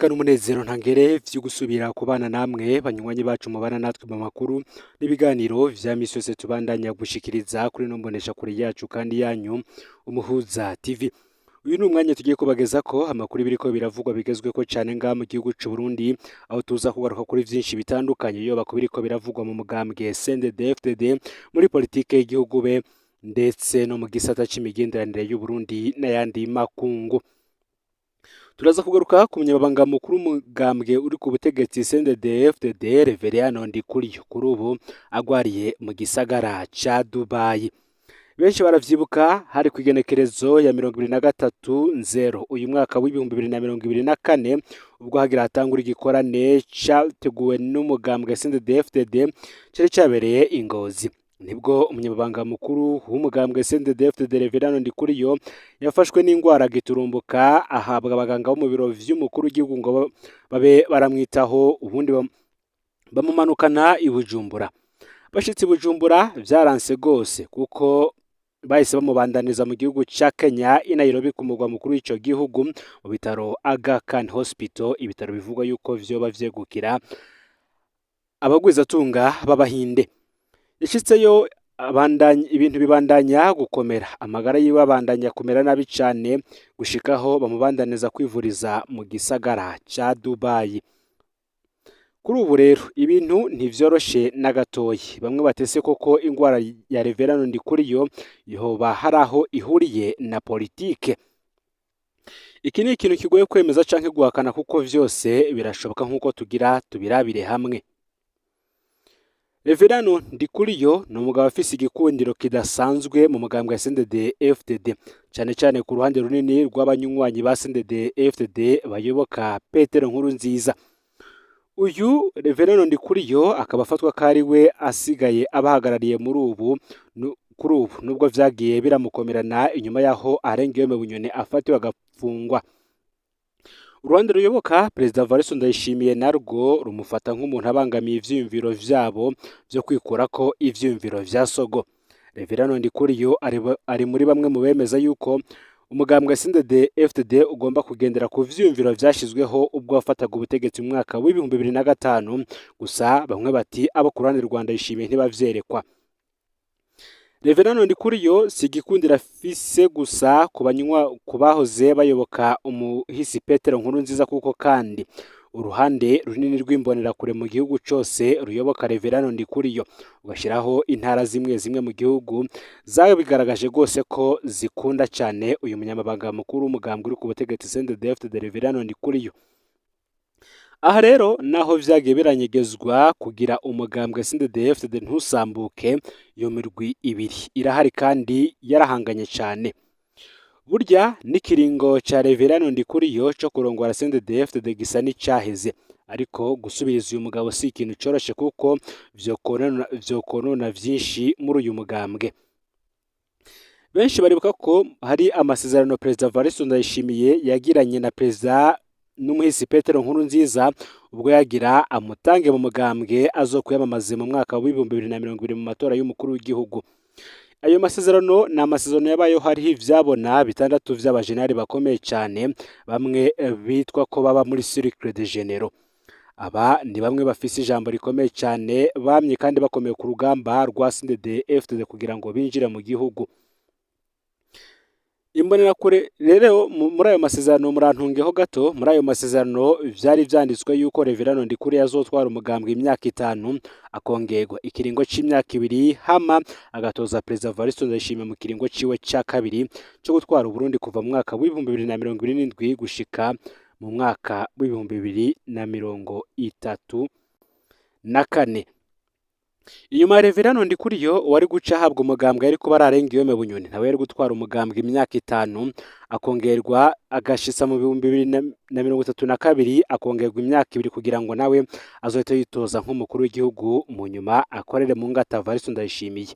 N'iteka n'umunezero ntangere vyo gusubira kubana namwe banywanyi bacu mubana natwe mu makuru n'ibiganiro vya misi yose tubandanya gushikiriza kuri ino mboneshakure yacu kandi yanyu Umuhuza TV. Uyu ni umwanya tugiye kubagezako amakuru biriko biravugwa bigezweko cane ngaha mu gihugu c'u Burundi, aho tuza kugaruka kuri vyinshi bitandukanye, yoba ku biriko biravugwa mu mugambwe CNDD-FDD, muri politike y'igihugu be ndetse no mu gisata c'imigenderanire y'u Burundi n'ayandi makungu. Turaza kugaruka ku munyamabanga mukuru w'umugambwe uri ku butegetsi CNDD-FDD, Reveriyano Ndikuriyo, kuri ubu agwariye mu gisagara ca Dubai. Benshi baravyibuka, hari kw'igenekerezo ya 23/0 uyu mwaka w'2024, ubwo hagira hatangura igikorane categuwe n'umugambwe CNDD-FDD cari cabereye i Ngozi. Nibwo umunyamabanga mukuru w'umugambwe CNDD-FDD Reveriyano Ndikuriyo yafashwe n'ingwara giturumbuka, ahabwa abaganga bo mu biro vy'umukuru w'igihugu ngo babe baramwitaho, ubundi bamumanukana i Bujumbura. Bashitse i Bujumbura vyaranse gose, kuko bahise bamubandaniza mu gihugu ca Kenya, i Nairobi, ku mugwa mukuru w'ico gihugu, mu bitaro Aga Khan Hospital, ibitaro bivugwa yuko vyoba vyegukira abagwizatunga b'Abahinde. Yashitseyo abandanya, ibintu bibandanya gukomera, amagara yiwe abandanya kumera nabi cane, gushikaho bamubandaniza kwivuriza mu gisagara ca Dubai. Kuri ubu rero ibintu ntivyoroshe na gatoyi. Bamwe batese koko ingwara ya Reveriyano Ndikuriyo yoba hari aho ihuriye na politike. Iki ni ikintu kigoye kwemeza canke guhakana, kuko vyose birashoboka nk'uko tugira tubirabire hamwe. Reveriyano Ndikuriyo ni umugabo afise igikundiro kidasanzwe mu mugambwe wa CNDD FDD, cane cane ku ruhande runini rw'abanywanyi ba CNDD FDD bayoboka Petero Nkurunziza. Uyu Reveriyano Ndikuriyo akaba afatwa ko ari we asigaye abahagarariye muri ubu kuri ubu, nubwo vyagiye biramukomerana inyuma yaho Alain Bunyoni afatiwe agafungwa. Uruhande ruyoboka Perezida Evariste Ndayishimiye narwo rumufata nk'umuntu abangamiye ivyiyumviro vyabo vyo kwikurako ivyiyumviro vya sogo. Reveriyano Ndikuriyo ari muri bamwe mu bemeza yuko umugambwe CNDD FDD ugomba kugendera ku vyiyumviro vyashizweho ubwo wafataga ubutegetsi mu mwaka w'2005. Gusa bamwe bati abo ku ruhande rwa Ndayishimiye ntibavyerekwa. Reveriyano Ndikuriyo si igikundiro afise gusa ku banywa ku bahoze bayoboka umuhisi Petero Nkurunziza, kuko kandi uruhande runini rw'imbonerakure mu gihugu cose ruyoboka Reveriyano Ndikuriyo, ugashiraho intara zimwe zimwe mu gihugu zabigaragaje rwose ko zikunda cane uyu munyamabanga mukuru w'umugambwe uri ku butegetsi CNDD-FDD, Reveriyano Ndikuriyo. Aha rero naho vyagiye biranyegezwa kugira umugambwe CNDD-FDD ntusambuke, iyo mirwi ibiri irahari kandi yarahanganye cane. Burya n'ikiringo ca Reveriyano Ndikuriyo co kurongora CNDD-FDD gisa n'icaheze, ariko gusubiriza uyu mugabo si ikintu coroshe, kuko vyokonona vyinshi muri uyu mugambwe. Benshi baribuka ko hari amasezerano Perezida Evariste Ndayishimiye yagiranye na Perezida n'umuhisi Petero Nkurunziza, ubwo yagira amutange mu mugambwe azokwiyamamaze mu mwaka w'2020 mu matora y'umukuru w'igihugu. Ayo masezerano ni amasezerano yabayeho hariho ivyabona bitandatu vy'abajenali bakomeye cane, bamwe bitwa ko baba muri cercle de généraux. Aba ni bamwe bafise ijambo rikomeye cane, bamye kandi bakomeye ku rugamba rwa CNDD FDD kugira ngo binjire mu gihugu. Imbonerakure rero muri ayo masezerano, murantungeho gato, muri ayo masezerano vyari vyanditswe yuko Reveriyano Ndikuriyo azotwara umugambwe imyaka 5, akongerwa ikiringo c'imyaka 2, hama agatoza Perezida Evariste Ndayishimiye mu kiringo ciwe ca kabiri co gutwara Uburundi kuva mu mwaka w'2027 gushika mu mwaka w'2034. Inyuma ya Reveriyano Ndikuriyo, wari guca ahabwa umugambwe yari kuba ari Guillaume Bunyoni, nawe yari gutwara umugambwe imyaka 5, akongerwa agashitsa mu 2032, akongerwa imyaka 2 kugira ngo nawe azohite yitoza nk'umukuru w'igihugu, mu nyuma akorere mu ngata Evariste Ndayishimiye.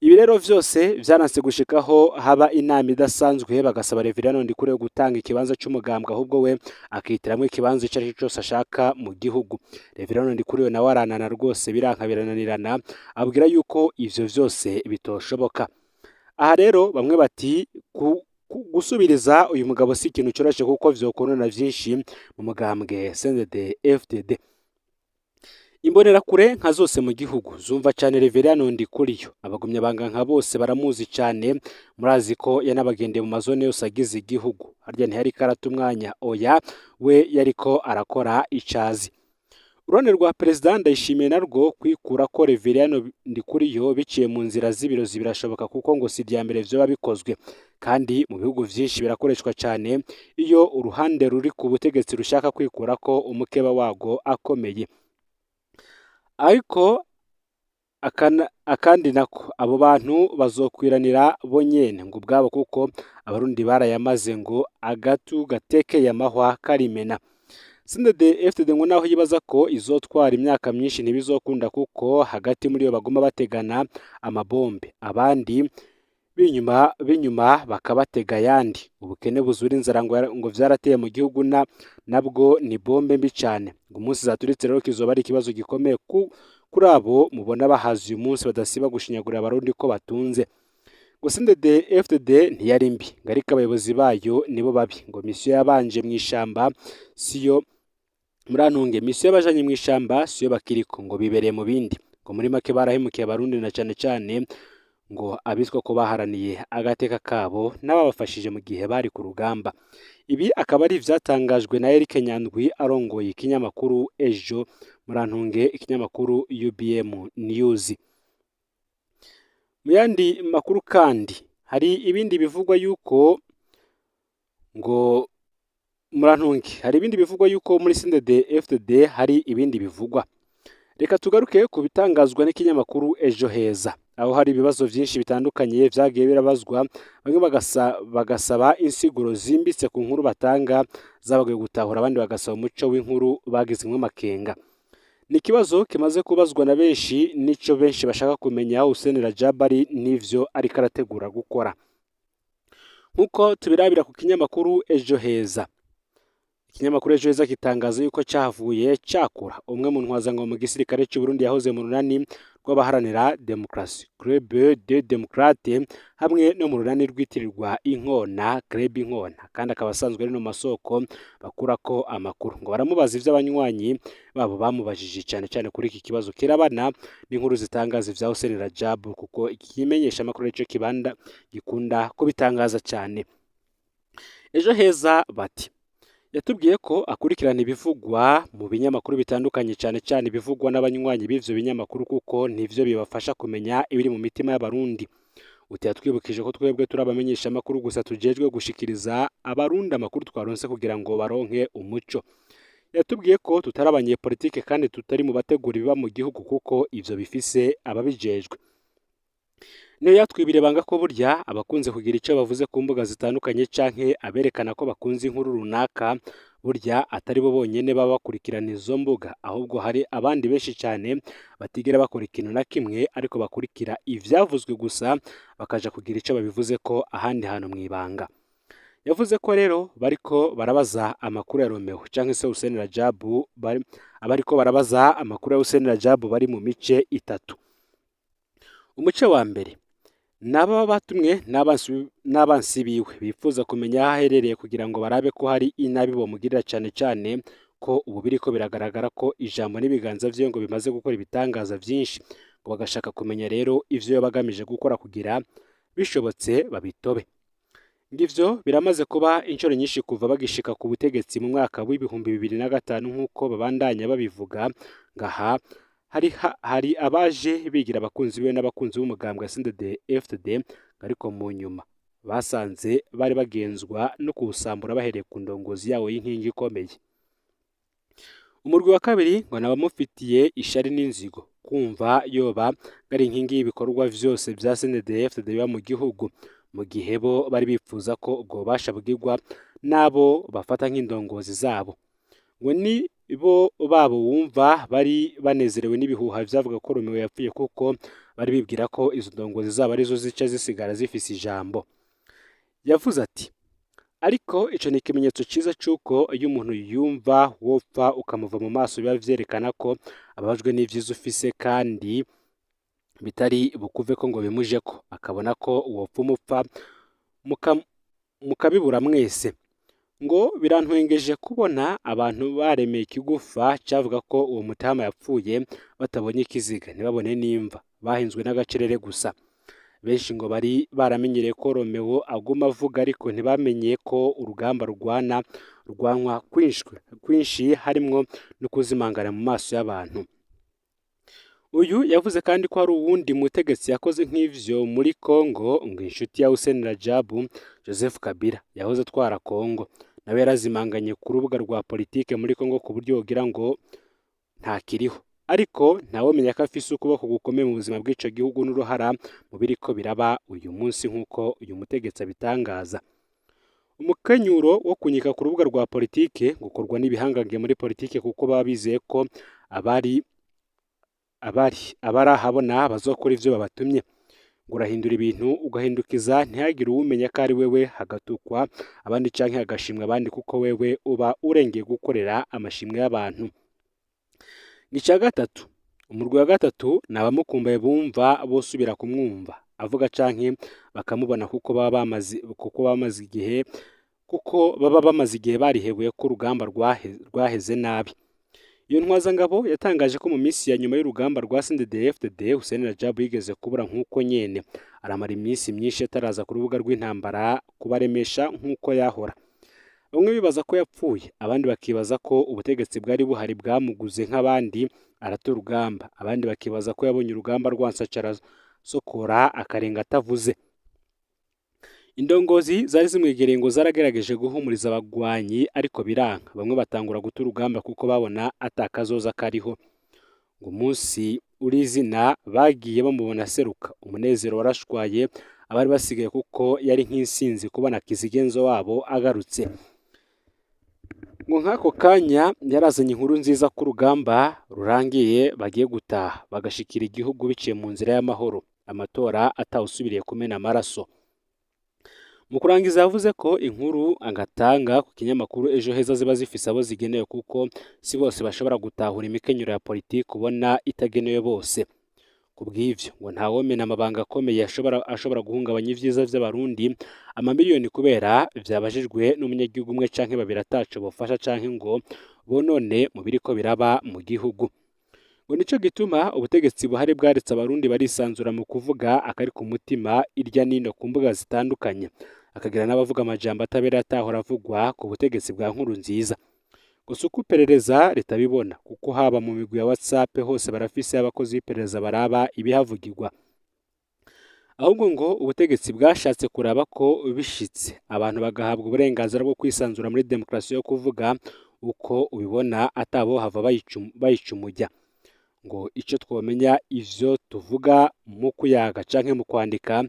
Ibi rero vyose vyaranse gushikaho haba inama idasanzwe, bagasaba Reveriyano Ndikuriyo gutanga ikibanza c'umugambwe, ahubwo we akihitiramwo ikibanza ico arico cose ashaka mu gihugu. Reveriyano Ndikuriyo nawe aranana rwose, biranka birananirana, abwira yuko ivyo vyose bitoshoboka. Aha rero bamwe bati ku Gusubiriza uyu mugabo si ikintu coroshe kuko vyokonona vyinshi mu mugambwe CNDD FDD. Imbonerakure nka zose mu gihugu zumva cane Reveriyano Ndikuriyo, abagumyabanga nka bose baramuzi cane, murazi ko yanabagendeye mu mazone yose agize igihugu. Harya ntiyariko arata umwanya, oya, we yariko arakora icazi. Uruhande rwa Perezida Ndayishimiye narwo kwikura ko Reveriyano Ndikuriyo biciye mu nzira z'ibirozi birashoboka kuko ngo si irya mbere vyoba bikozwe, kandi mu bihugu vyinshi birakoreshwa cane iyo uruhande ruri ku butegetsi rushaka kwikurako umukeba warwo akomeye. Ariko akandi nako abo bantu bazokwiranira bo nyene ngo ubwabo, kuko abarundi barayamaze ngo agatu gatekeye amahwa karimena. CNDD FDD ngo naho yibaza ko izotwara imyaka myinshi ntibizokunda, kuko hagati muri yo baguma bategana amabombe, abandi binyuma bakabatega ayandi. Ubukene buzura inzara ngo vyarateye mu gihugu nabwo ni bombe mbi cane. Ngo umunsi zaturitse rero kizoba ari ikibazo gikomeye kuri abo mubona bahaze uyu munsi badasiba gushinyagurira abarundi ko batunze. Ngo CNDD FDD ntiyari mbi, ngo ariko abayobozi bayo nibo babi. Ngo misiyo yabanje mw'ishamba siyo murantunge, misiyo y'abajanye mw'ishamba siyo bakiriko, ngo bibereye mu bindi. Ngo muri make barahemukiye abarundi na cane cane ngo abitwa ko baharaniye agateka kabo n'ababafashije mu gihe bari ku rugamba. Ibi akaba ari ivyatangajwe na Eric Nyandwi arongoye ikinyamakuru Ejo, murantunge ikinyamakuru UBM News. Mu yandi makuru kandi hari ibindi bivugwa yuko ngo murantunge hari ibindi bivugwa yuko muri CNDD FDD hari ibindi bivugwa. Reka tugaruke ku bitangazwa n'ikinyamakuru Ejo Heza, aho hari ibibazo vyinshi bitandukanye vyagiye birabazwa, bamwe bagasaba insiguro zimbitse ku nkuru batanga zabagoye gutahura, abandi bagasaba umuco w'inkuru bagizemwo amakenga. Ni ikibazo kimaze kubazwa na benshi, nico benshi bashaka kumenya aho Hussein Rajab ari n'ivyo ariko arategura gukora. Nkuko tubirabira ku kinyamakuru Ejo Heza. Ikinyamakuru Ejo Heza gitangaza yuko cahavuye cakura umwe mu ntwazangabo mu gisirikare c'u Burundi yahoze mu runani rw'abaharanira demokarasi Club de Démocrates hamwe no mu runani rwitirirwa Inkona Club Inkona, kandi akaba asanzwe ari no masoko bakurako amakuru. Ngo baramubaza ivy'abanywanyi babo bamubajije cane cane kuri iki kibazo kirabana n'inkuru zitangaza ivya Hussein Rajab, kuko ikimenyesha amakuru arico kibanda gikunda kubitangaza cane. Ejo Heza bati yatubwiye ko akurikirana ibivugwa mu binyamakuru bitandukanye, cane cane ibivugwa n'abanywanyi b'ivyo binyamakuru, kuko nivyo bibafasha kumenya ibiri mu mitima y'abarundi. Uti yatwibukije ko twebwe turi abamenyesha amakuru gusa tujejwe gushikiriza abarundi amakuru twaronse kugira ngo baronke umuco. Yatubwiye ko tutari abanyepolitike kandi tutari mu bategura ibiba mu gihugu, kuko ivyo bifise ababijejwe. Niyo yatwibire banga ko burya abakunze kugira ico bavuze ku mbuga zitandukanye canke aberekana ko bakunze inkuru runaka, burya atari bo bonyene baba bakurikirana izo mbuga, ahubwo hari abandi benshi cane batigera bakora ikintu na kimwe, ariko bakurikira ivyavuzwe gusa bakaja kugira ico babivuze ko ahandi hantu mw'ibanga. Yavuze ko rero bariko barabaza amakuru ya Romeo canke se Hussein Rajab, abariko barabaza amakuru ya Hussein Rajab bari mu mice itatu. Umuce wa mbere naba batumwe n'abansi biwe bifuza kumenya aho aherereye kugira ngo barabe ko hari inabi bomugirira, cane cane ko ubu biriko biragaragara ko ijambo n'ibiganza vyiwe ngo bimaze gukora ibitangaza vyinshi, ngo bagashaka kumenya rero ivyo yoba agamije gukora kugira bishobotse babitobe. Ngivyo biramaze kuba inshuro nyinshi kuva bagishika ku butegetsi mu mwaka w'2005, nk'uko babandanya babivuga. Ngaha hari abaje bigira abakunzi biwe n'abakunzi b'umugambwe CNDD FDD, ariko mu nyuma basanze bari bagenzwa no kuwusambura bahereye ku ndongozi yawo y'inkingi ikomeye. Umurwi wa kabiri ngo nabamufitiye ishari n'inzigo, kumva yoba ari inkingi y'ibikorwa vyose vya CNDD FDD biba mu gihugu, mu gihe bo bari bifuza ko ubwo bubasha bugirwa n'abo bafata nk'indongozi zabo. Ngo ni bo babo wumva bari banezerewe n'ibihuha vyavuga ko Romeo yapfuye, kuko bari bibwira ko izo ndongozi zabo arizo zica zisigara zifise ijambo. Yavuze ati ariko ico ni ikimenyetso ciza c'uko iyo umuntu yumva wopfa ukamuva mu maso, biba vyerekana ko ababajwe n'ivyiza ufise kandi bitari bukuve ko ngo bimujeko, akabona ko wopfa umupfa mukabibura mwese. Ngo birantwengeje kubona abantu baremeye ikigufa cavuga ko uwo mutama yapfuye batabonye ikiziga, ntibabone n'imva, bahinzwe n'agacerere gusa. Benshi ngo bari baramenyereye ko Romeo aguma avuga, ariko ntibamenye ko urugamba rugwana rwanwa kwinshi harimwo no kuzimangana mu maso y'abantu. Uyu yavuze kandi ko hari uwundi mutegetsi yakoze nk'ivyo muri Congo, ngo inshuti ya Hussein Rajabu, Joseph Kabila, yahoze atwara Congo, nawe yarazimanganye ku rubuga rwa politike muri Congo ku buryo wogira ngo ntakiriho, ariko ntawomenya ko afise ukuboko gukomeye mu buzima bw'ico gihugu n'uruhara mu biriko biraba uyu munsi, nk'uko uyu mutegetsi abitangaza. Umukenyuro wo kunyika ku rubuga rwa politike gukorwa n'ibihangange muri politike, kuko baba bizeye ko abari abarahabona bazokora ivyo babatumye. Ngo urahindura ibintu ugahindukiza, ntihagire uwumenya ko ari wewe, hagatukwa abandi canke hagashimwa abandi, kuko wewe uba urengeye gukorera amashimwe y'abantu. Ica gatatu, umurwi wa gatatu ni abamukumbaye bumva bosubira kumwumva avuga canke bakamubona, kuko baba bamaze igihe barihebuye ko urugamba rwaheze nabi. Iyo ntwazangabo yatangaje ko mu minsi ya nyuma y'urugamba rwa CNDD-FDD, Hussein Rajabu yigeze kubura nk'uko nyene, aramara iminsi myinshi ataraza ku rubuga rw'intambara kubaremesha nk'uko yahora. Bamwe bibaza ko yapfuye, abandi bakibaza ko ubutegetsi bwari buhari bwamuguze nk'abandi arata urugamba, abandi bakibaza ko yabonye urugamba rwansacara sokora akarenga atavuze. Indongozi zari zimwegereye ngo zaragerageje guhumuriza abagwanyi, ariko biranka, bamwe batangura guta urugamba kuko babona atakazoza kariho. Ngo umunsi urizina bagiye bamubona aseruka, umunezero warashwaye abari basigaye, kuko yari nk'insinzi kubona kizigenzo wabo agarutse. Ngo nk'ako kanya yarazanye inkuru nziza ko urugamba rurangiye, bagiye gutaha bagashikira igihugu biciye mu nzira y'amahoro, amatora atawusubiriye kumena amaraso. Mu kurangiza yavuze ko inkuru agatanga ku kinyamakuru Ejo Heza ziba zifise abo zigenewe, kuko si bose bashobora gutahura imikenyero ya politiki ubona itagenewe bose. Kubw'ivyo ngo ntawomena amabanga akomeye ashobora guhungabanya ivyiza vy'abarundi amamiliyoni kubera vyabajijwe n'umunyagihugu umwe canke babiri ataco bofasha canke ngo bonone mu biriko biraba mu gihugu. Ngo nico gituma ubutegetsi buhari bwaretse abarundi barisanzura mu kuvuga akari ku mutima irya nino ku mbuga zitandukanye, akagira n'abavuga amajambo atabera atahora avugwa ku butegetsi bwa Nkurunziza. Gusa uko iperereza ritabibona, kuko haba mu migwi ya WhatsApp hose barafise abakozi b'iperereza baraba ibihavugirwa. Ahubwo ngo ubutegetsi bwashatse kuraba ko bishitse abantu bagahabwa uburenganzira bwo kwisanzura muri demokarasi yo kuvuga uko ubibona, atabo hava bayicumujya. Ngo ico twomenya ivyo tuvuga mu kuyaga canke mu kwandika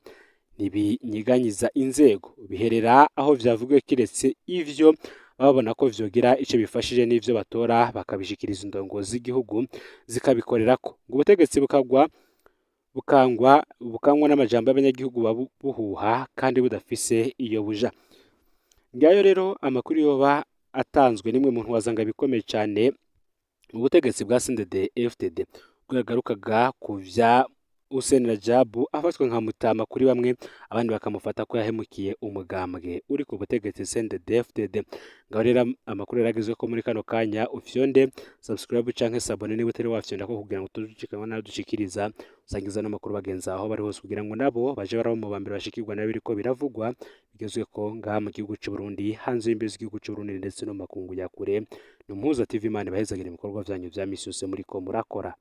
ntibinyiganyiza inzego, biherera aho vyavugiwe, kiretse ivyo babona ko vyogira ico bifashije n'ivyo batora bakabishikiriza indongozi z'igihugu zikabikorerako. Ngo ubutegetsi bukangwa n'amajambo y'abanyagihugu buhuha kandi budafise iyo buja. Ngayo rero amakuru yoba atanzwe nimwe mu ntwazangabo ikomeye cane mu butegetsi bwa CNDD-FDD, ubwo yagarukaga ku vya Hussein Rajabu afatwa nka mutama kuri bamwe, abandi bakamufata ko yahemukiye umugambwe uri ku butegetsi CNDD-FDD. Ngaho rero amakuru yaragezwe ko muri kano kanya, ufyonde subscribe canke s'abonner niba utari wafyonda ko, kugira ngo tuzucikanwa nayo dushikiriza, usangiza n'amakuru bagenzi aho bari hose, kugira ngo nabo baje baraba mu bambere bashikirwa nayo biriko biravugwa bigezwe ko ngaha mu gihugu c'u Burundi, hanze y'imbibe z'igihugu c'u Burundi ndetse no mu makungu ya kure. Ni Umuhuza TV, Imana ibahezagira ibikorwa vyanyu vya misi yose muriko murakora.